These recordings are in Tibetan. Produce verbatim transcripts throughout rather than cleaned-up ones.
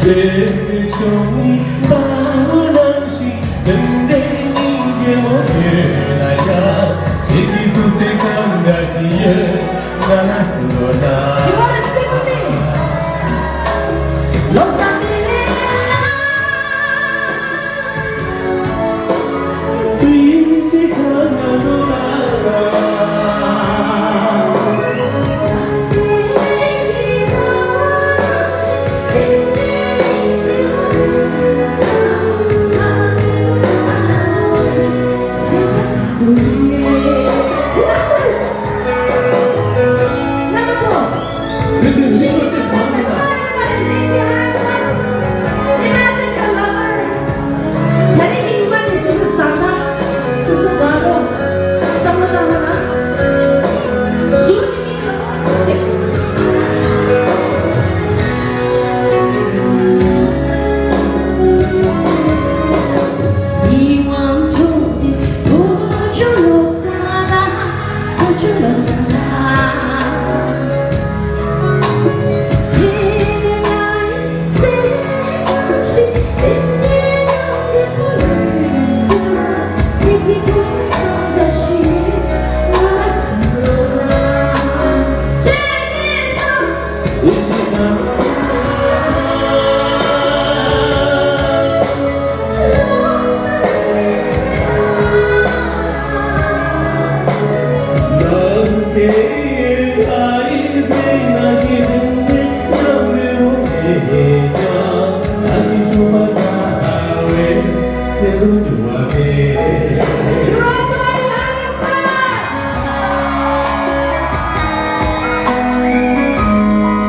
དེ་ནི་ཆུང་ངུའི་ཟླ་བ་ནང་བཞིན་དུ་འདྲེས་ནས་རྒྱལ་མོ་ཡོད་ན་ཡང་། ཁྱེད་ཀྱི་ཐུགས་སེམས་གང་འདྲ་ཞིག་ཡོད་ང་ལ་གསུང་རོགས་གནང་། You wanna sing with me?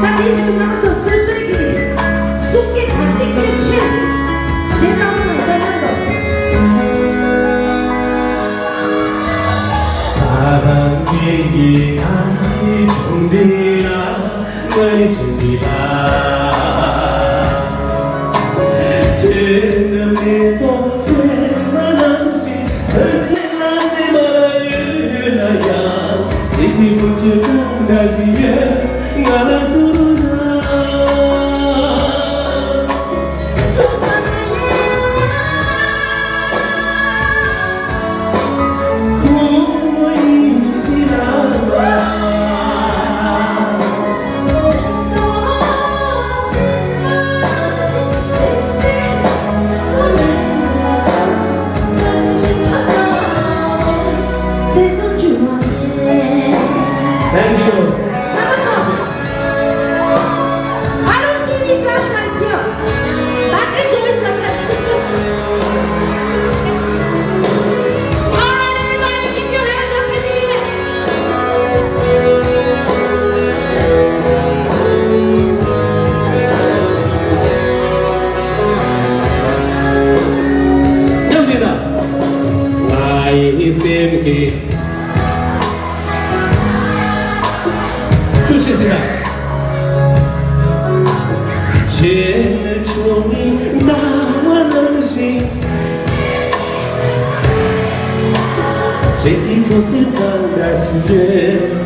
ད་དེའི་རིང་ང་ཚོ་སོ་སོའི་གི་གསུང་སྐད་ཐམས་ཅད་ཀྱི་ཆེད་ཞེས་བཏང་བ་ཡིན་པས་ན། ད་རང་གི་ཡིད་ཀྱི་ཨ་མའི་གཞུང་འདི་ལ། Thank you. I don't see any flashlights here. Battery is always like that. All right, everybody, keep your hands up in the air. མཉམ་འདི་ན། ང་ཡི་སེམས་ཀྱི། ཆུ་ཆེ་སྲིད་ན། ཆེ་ཆུང་ནི་ཟླ་བ་ནང་བཞིན། ཁྱེད་ཀྱི་ཐུགས་སེམས་གང་འདྲ་ཞིག་ཡོད།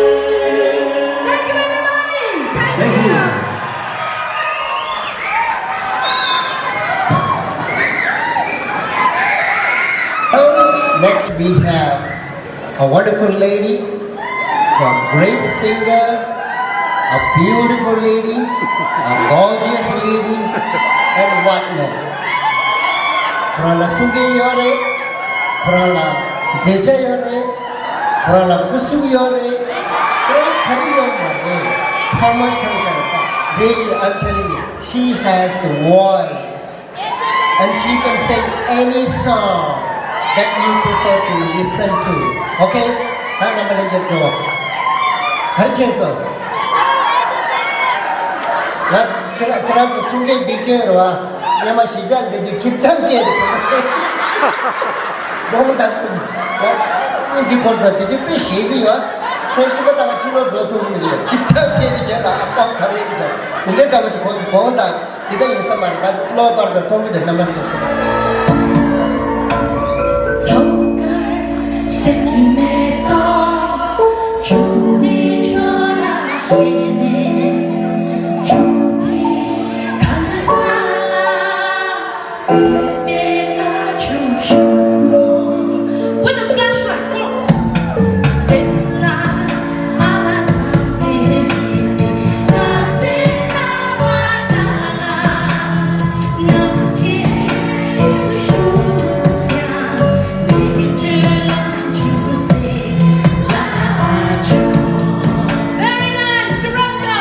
Thank you, everybody. Thank you. Oh, next we have a wonderful lady, a great singer, a beautiful lady, a gorgeous lady, and whatnot. ཁོ་རང་ལ་གསུང་མཁན་ཡོད་རེད། ཁོ་རང་ལ་མཛེས་ཆ་ཡོད་རེད། ཁོ་རང་ལ་སྐུ་གཟུགས་ཡོད་རེད། ཁོ་རང་ག་རེ་ཡོད་མ་རེད། ཚང་མ་ཆང་ཆང་དང་། Really, I'm telling you, she has the voice and she can sing any song that you prefer to listen to. Okay? ད་རྣམ་པ་ལྷན་རྒྱས་ཚོ། ག་རེ་བྱས་སོང་། ང་ཁྱེད་རང་ཁྱེད་རང་ཚོ་གསུང་མཁན་འདི་སྐྱོན་རེད་བ། སྔོན་མ་གཞིས་ཆགས་འདི་དུས་ཁྱིམ་ཚང་སྐད་དུ་གྲོངས་སོང་། དགོངས་དག་ཀུན། འདི་འཁོར་ས་དེ་དུས་དཔེ་ཞེད་ཀྱི་ཡོད། ཚེ་གཅིག་པ་དང་ཕྱི་ལོགས་འགྲོ་ཐུབ་ཀྱི་མི་འདུག་ཁྱིམ་ཚང་སྐད་དུ་རྒྱལ་ལ་ཨ་ཕོ་ག་རེ་ཡིན་ཟེར། འདི་འདྲའི་འདྲ་བ་ཅིག་གོ་སོང་། དགོངས་དག་འདི་ལྟ་ཡིན་ས་མ་རེད། ད་གློ་བར་དུ་མཐོང་གི་འདུག་རྣམ་པ་ལྷན་རྒྱས་ཚོ། With the flashlights, come on. Very nice, Toronto.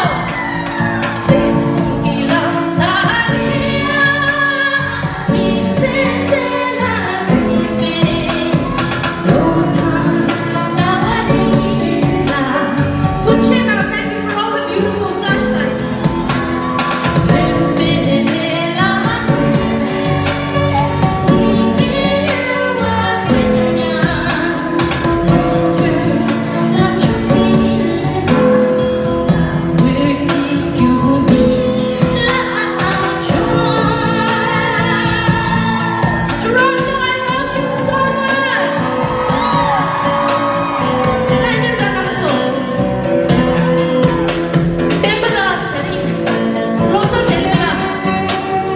སློབ་གསར་དེ་ལས་ལ།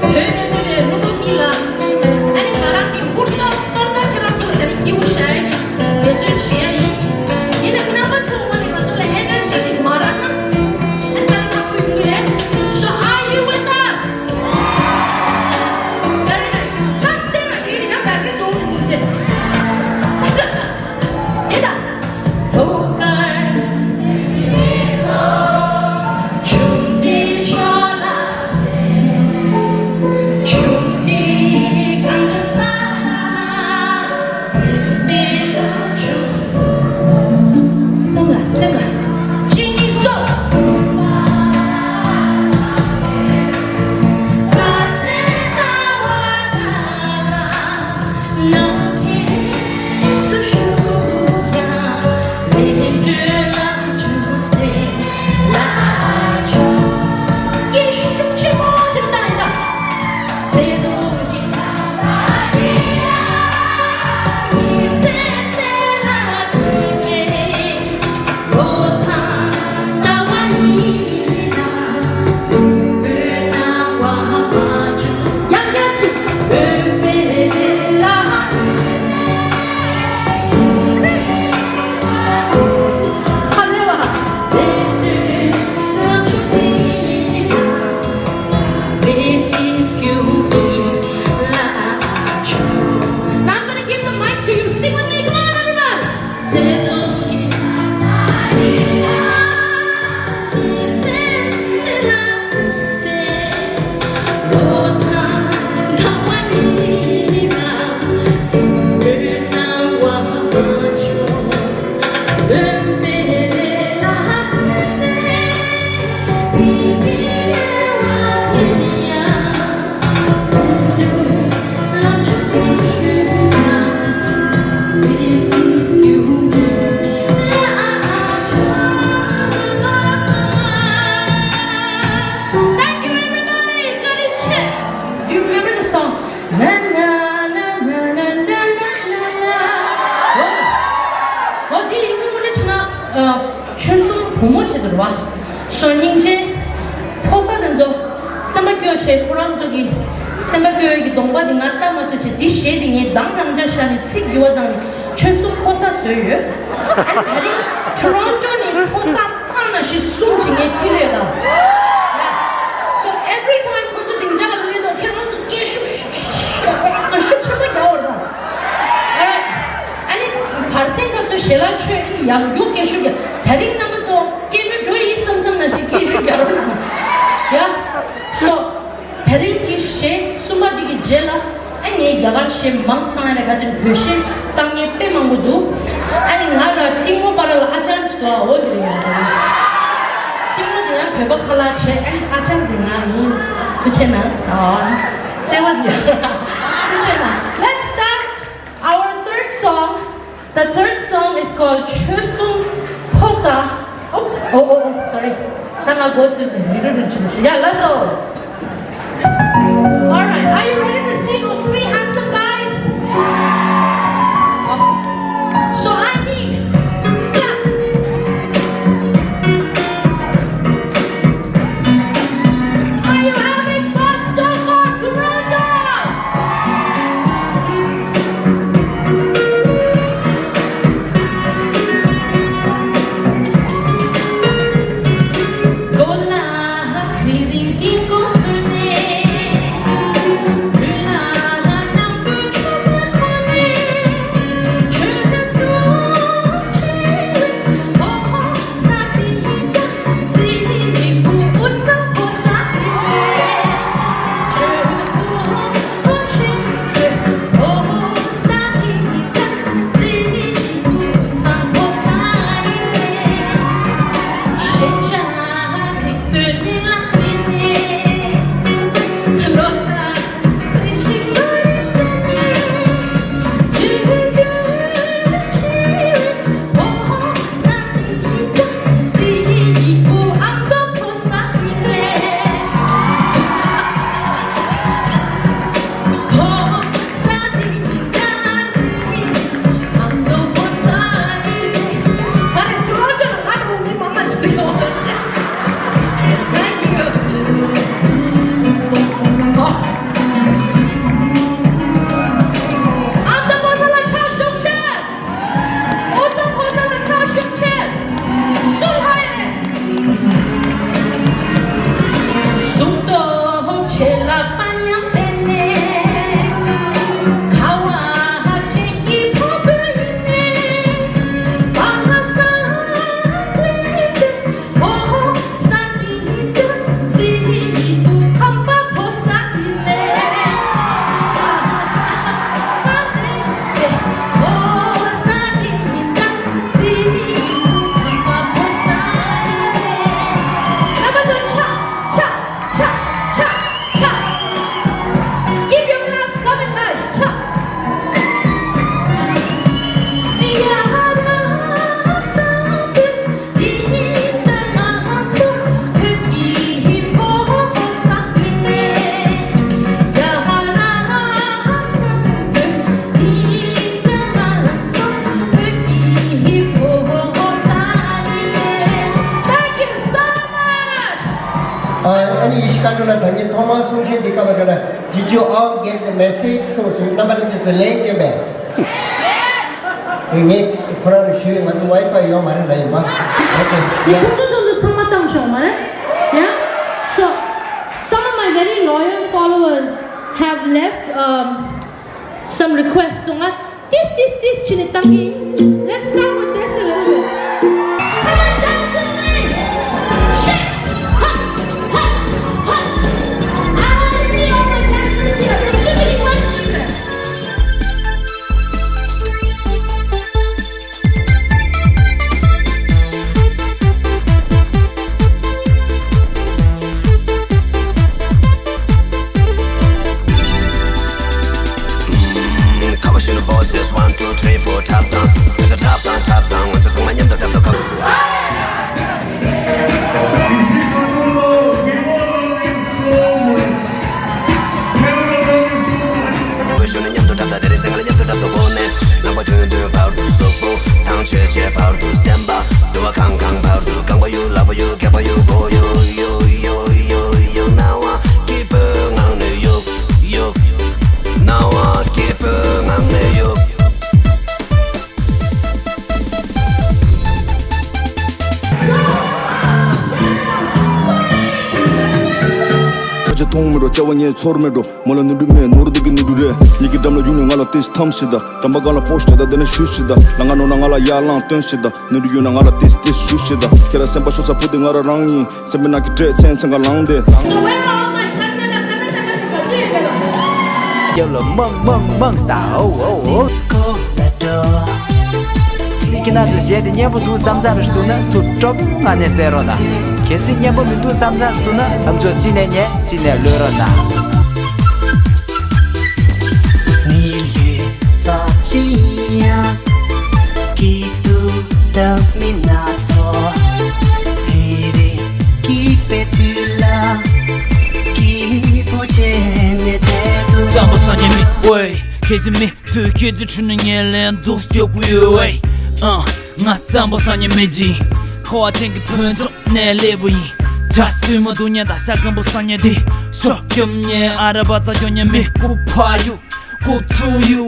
བོད་ནས་ཐོན་པའི་སློབ་ཕྲུག་གཉིས་ལ། ཨ་ནི་ང་རང་གིས་ཧུར་ཐག་གཏོར་ཐག་ཁྱེད་རང་ཚོ་ལ་ད་རིང་སྐྱིད་པོ་བཞག་ཡ་ཡིན། འབད་བརྩོན་བྱེད་ཡ་ཡིན། ཡིན་ནའི་རྣམ་པ་ཚོ་ངོ་ནས་ང་ཚོ་ལ་ཨེ་ནར་ཇི་དེ་མ་རག་ན། ཨ་ནི་ད་རིང་ཁག་པོ་ཡོང་གི་རེད། So are you with us? Very nice. ད་སེམས་ལ་དེ་ཡང་ད་རིང་བཟོ་འདུག་ཅེས། ཨེ་ད། Now I'm gonna give the mic to you. Sing with me, come on, everybody. Thank you, everybody. Got it check. Do you remember the song? ན་ན་ན། འོ་དེ་ཡིན་དུས་དངོས་གནས་བྱས་ན། ཨ། ཆོལ་གསུམ་བུ་མོ་བྱེད་དུ་རེད་བ། སོ་སྙིང་རྗེ། ཕོ་གསར་དེ་ཚོ་སེམས་པ་སྐྱོ་བྱས། ཁོ་རང་ཚོ་གི་སེམས་པ་སྐྱོ་བའི་གི་གདོང་པ་དེ་ང་ལྟ་མ་ཐུབ་བྱས། དེ་གཞས་དེ་ངས་དང་རང་འཇགས་བཞག་ནས་ཚིག་འགྱུར་བ་བཏང་ནས་ཆོལ་གསུམ་ཕོ་གསར་བཟོས་ཡོད། ཨ་ནི་ད་རིང་ཊོ་རོན་ཊོ་ནས་ཕོ་གསར་བཏང་ན་ཞེས་གསུངས་བྱས་ངས་ཁྲིད་ལས་ལ། So every time ཁོ་ཚོ་སྡིངས་ཆ་ལ་སླེབས་དུས་ཁྱེད་རང་ཚོ་སྐད་ཤུགས་ཤུགས་ཤུགས་ཤུགས་ཆེན་པོ་རྒྱག་དགོས་རེད་ད། ཨ་ནི་བར་གསེང་སྐབས་ ཞལ་ལག་མཆོད་ཡང་རྒྱུགས་སྐད་ཤུགས་རྒྱག་དེ་རིང་རྣམ་པ་ཚོ་སྐད་མེད་འགྲོ་ཡིན་བསམ་བསམ་ནང་བཞིན་སྐད་ཤུགས་རྒྱག་རོགས་གནང་། ཡ། སོ། དེ་རིང་གི་གཞས་གསུམ་པ་འདི་གི་རྗེས་ལ་ཨ་ནི་རྒྱ་གར་གཞས་མང་སྟངས་ཡ་ནས་ཁ་ཅིག་བོད་གཞས་བཏང་མཁན་དཔེ་མང་པོ་འདུག་ཨ་ནི་ང་ལ་ཏིང་མོ་པ་ར་ལ་ཨ་ཅར་ཅིག་འདུག་ཨ། འོ་དེ་རེད་ཡ། དེ་རིང་ཏིང་མོ་དེ་ཡང་བོད་པ་ཁ་ལག་བྱས། ཨ་ནི་ཨ་ཅར་དེ་ང་ཡིན། ཐུགས་རྗེ་གནང་། ཨ། བརྩེ་བ་དེ་ཡ། ཐུགས་རྗེ་གནང་། Let's start our third song. The third song is called Chosung Posa. Oh, oh, oh, oh, sorry. Tanga go to the little bit. Yeah, let's go. All right, are you ready to see those three handsome guys? Okay. So I need clap. Are you having fun so far, Toronto? Keep your claps coming, guys. Cha. Thank you so much. ཨ་ནི་ཡེ་ཤུ་མཁའ་འགྲོ་ལ་ད་ཉིད་ཐོག་མར་གསུང་ཆོས་འདི་སྐབས་ཀ་ལ། Did you all get the message? གསུངས་སོང་། རྣམ་པ་ལྷན་རྒྱས་ཚོ་ལན་སྐྱོན་པས། ངས་ཁོ་རང་ལ་ཞུས། ང་ཚོ་ཝའི་ཕའི་ཡོད་མ་རེད་ལབ་ཡིན་པ། Okay. ཡ། ཐུང་ཐུང་ཐུང་ཐུང་ཚང་མ་བཏང་ཤོག་མ་རེད། Yeah. So, some of my very loyal followers have left, um, some requests. So, ང་ཏིས་ཏིས་ཏིས་བྱས་ནས་བཏང་གི། Let's start with this a little bit. Come on, dance with me. Shake. Ha, ha, ha. I wanna see all the dancers here. Give me one. Come on, shoot the bosses, one, two, three, four, tap down, tap, tap, tap down, tap down, one, two, three, མཉམ་དུ་tap down, come. བོད་གཞུང་ནས་མཉམ་དུ་འཁྲབ་དང་། དེ་རིང་ཚེ་སྔ་ལ་མཉམ་དུ་འཁྲབ་དང་། གོ་ནས་ལངས་པ་དུས་དུས་བར་དུ་གཟུགས་པོ་ཐང་ཆད་ཆད་བར་དུ་སེམས་པ་དུ་བ་གང་གང་བར་དུ། རྐང་པ་གཡུག་ལག་པ་གཡུག་སྐེད་པ་གཡུག་གོ་གཡུག་གཡུག་གཡུག་གཡུག་གཡུག་སྣང་བ་སྐྱིད་པོའི་ངང་ནས་གཡུག་གཡུག་སྣང་བ་སྐྱིད་པོའི་ངང་ནས་གཡུག་ཁོང་མི་འགྲོ་བརྩེ་བ་ངའི་ཚོར་མེད་འགྲོ། མོ་ལ་ནོར་འཁྲུལ་མེད་ནོར་འདུག་གི་ནོར་འཁྲུལ་རེད། ཉིད་ཀྱི་འགྲམ་ལ་ཡུག་ནས་ང་ལ་ཏིས་ཐམ་ཞིག་དང་། འགྲམ་པ་སྒང་ལ་པོ་ཤི་དང་དེ་ནས་ཞུ་ཞིག་དང་། ལ་ང་ནོར་ན་ང་ལ་ཡར་ལངས་སྟོན་ཞིག་དང་། ནོར་འཁྲུལ་ཡོད་ན་ང་ལ་ཏིས་ཏིས་ཞུ་ཞིག་དང་། ཁྱེད་རང་སེམས་པ་ཤོར་ས་བུ་དེ་ང་རང་རང་ཡིན། སེམས་པའི་ནང་གི་འདྲེ་ཚན་ཚན་ག་ལངས་ཏེ། རྒྱབ་ལ་མང་མང་མང་ས་ཨོ་ཨོ་ཨོ། སི་ཁོ་ལ་འགྲོ། སི་ཁི་ན་དུ་བཞད་དེ་སྙན་པོ་འདུག་བསམ་ཚར་འདུག་ན་ཐུགས་སྤྲོ་པོ་ངང་ནས་གསན་རོགས་གནང་། གལ་སྲིད་སྙན་པོ་མི་འདུག་བསམ་ཚར་འདུག་ན་ཨམ་ཅོག་གཅིག་ནས་ཉན་གཅིག་ནས་གློད་རོགས་གནང་། མི་ལུས་རྩ་ཆེན་ཡང་། སྐྱིད་སྡུག་འདྲ་མིན་སྣ་ཚོགས། དེ་རིང་སྐྱིད་པའི་དུས་ལ། སྐྱིད་པོ་བྱས་ནས་བསྡད་འདུག་རྩམ་པ་སང་ཉིན་མི་ཝེ། ཁེ་ཟི་མི་ཚོས་ཁྱེད་ཚོའི་ཁྲོད་ནས་ངའི་ལན་འདུག་སྐྱོབ་གི་ཡོད་ཝེ། ཨ། ང་རྩམ་པ་སང་ཉིན་མི་ཇི། ཁ་བ་ཅན་གྱི་ཕུན་ཚོགས་ནས་སླེབས་པ་ཡིན། ཇ་སུས་མ་འདུག་ཉལ་དང་ཤ་སྐམ་པོ་སང་ཉིན་འདི། ཤོ་སྐྱོབ་ཉལ་ཨ་ར་བ་ཙ་སྐྱོབ་ཉལ་མི་ཀུ་ཕ་ཡུ། Go to you.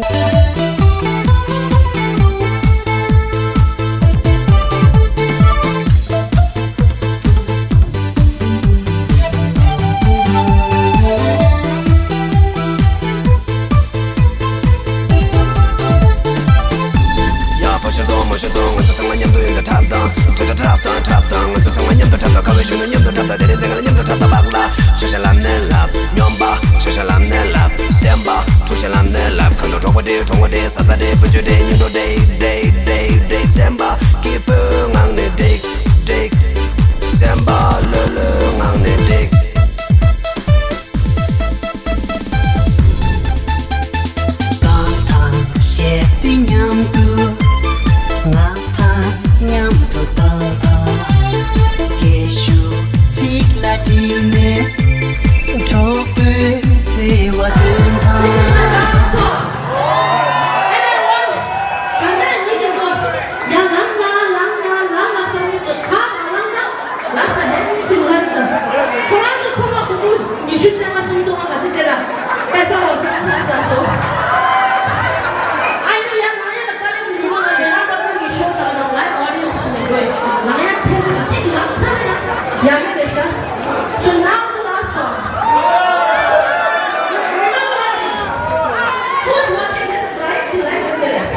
ཡ་ཕོ་ཤོ་ཚོ་མོ་ཤོ་ཚོ། ང་ཚོ་ཚང་མ་མཉམ་དུ་ཡོང་དང་འཁྲབ་དང་། འཁྲབ་དང་འཁྲབ་དང་འཁྲབ་དང་། ང་ཚོ་ཚང་མ་མཉམ་དུ་འཁྲབ་དང་། ཁ་བའི་གཞོན་ནུ་མཉམ་དུ་འཁྲབ་དང་། དེ་རིང་ཚེ་སྔ་ལ་མཉམ་དུ་འཁྲབ་དང་། བག་ལ་ཆུ་ཤ་ལམ་ནས་ལབ། སྨྱོན་པ་ཆུ་ཤ་ལམ་ནས་ལབ། སེམས་པ་ཁྲུ་ཤ་ལམ་ནས་ལབ། ཁ་འདོགས་གྲོགས་པོ་འདྲེ་གྲོགས་མོ་འདྲེ་ས་ས་འདྲེ་སྤུན་མཆེད་འདྲེ་སྙིང་གྲོགས་འདྲེ་འདྲེ་འདྲེ་འདྲེ། སེམས་པ་སྐྱིད་པོའི་ངང་ནས་འགྲིག་འགྲིག་སེམས་པ་ལྷོད་ལྷོད་ངང་ནས་འགྲིག་རྐང་ཐང་བཤད་དེ་མཉམ་དུ། ང་ཐང་མཉམ་དུ་བཏང་ཐང་། སྐད་ཤུགས་གཅིག་ལ་དྲིལ་ནས། གྲོགས་པོའི་བརྩེ་བ་སྟོན་ཐང་། ཡ་ལང་ལ་ལང་ལ་ལང་ལ་ས་མི་ཁ་མ་ལང་ན། ལ་ས་ཧེ་མི་ཅིག་ལ་རེད། ཁོ་རང་ཚོ་ཚང་མ་ཁོ་མོ་ཉི་ཤུ་རྩ་ལྔ་སུམ་ཅུ་སོང་བ་ག་ཚོད་དེ་ལ་ཨེ་ས་བ་སུམ་ཅུ་ཚ་སོ། ཨ་ནི་ཡ་ལང་ཡ་ལ་དཀའ་ལས་མི་མང་ལ་ཡ་ལ་དཀའ་ལས་མི་ཤོར་དང་ལ་ཨོ་ཌི་ཡན་སི་ཞིག་ནས་དགོས་ལང་ཡ་ཚེ་རིང་གཅིག་ལང་ཚར་ཡ་ཡ་མེད་རེད་ཤག So now the last song. Who's watching this is live? Live.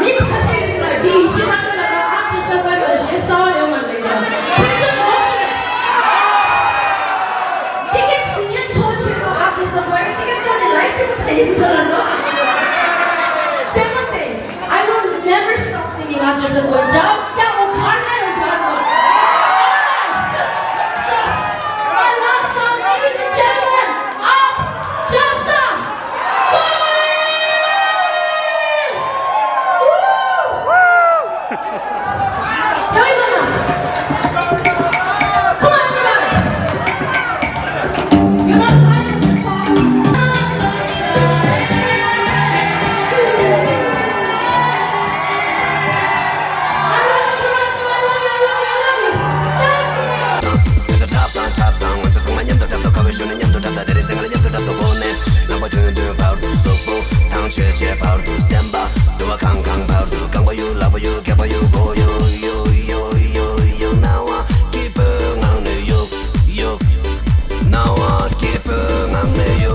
མི་ཁ་ཤས་ཡིན་པ་འདི་ཡིན་ཤེས་ན་ཁོ་ལ་ཨ་ཅེ་ས་པའི་བ་ཞེས་ས་བ་ཡོང་མ་རེད་ཡ། ཁྱེད་ཚོ་ནོར་ཆེ། ཊི་ཀེ་ཊི་ཟིན་ཡས་ཚོང་ཆེན་པོ་ཨ་ཅེ་ས་པའི་ཊི་ཀེ་ཊི་ཐོག་ནས་ལའིབ་ཆེན་པོ་ད་ཡིན་ཐོ་ལ་ནོ། སེམས་མ་ཚེ། I will never stop singing Abjursa Boy. Jab kya ukhadna hai, ukhadna. So, my last song, ladies and gentlemen, Abjursa Boy. Woo!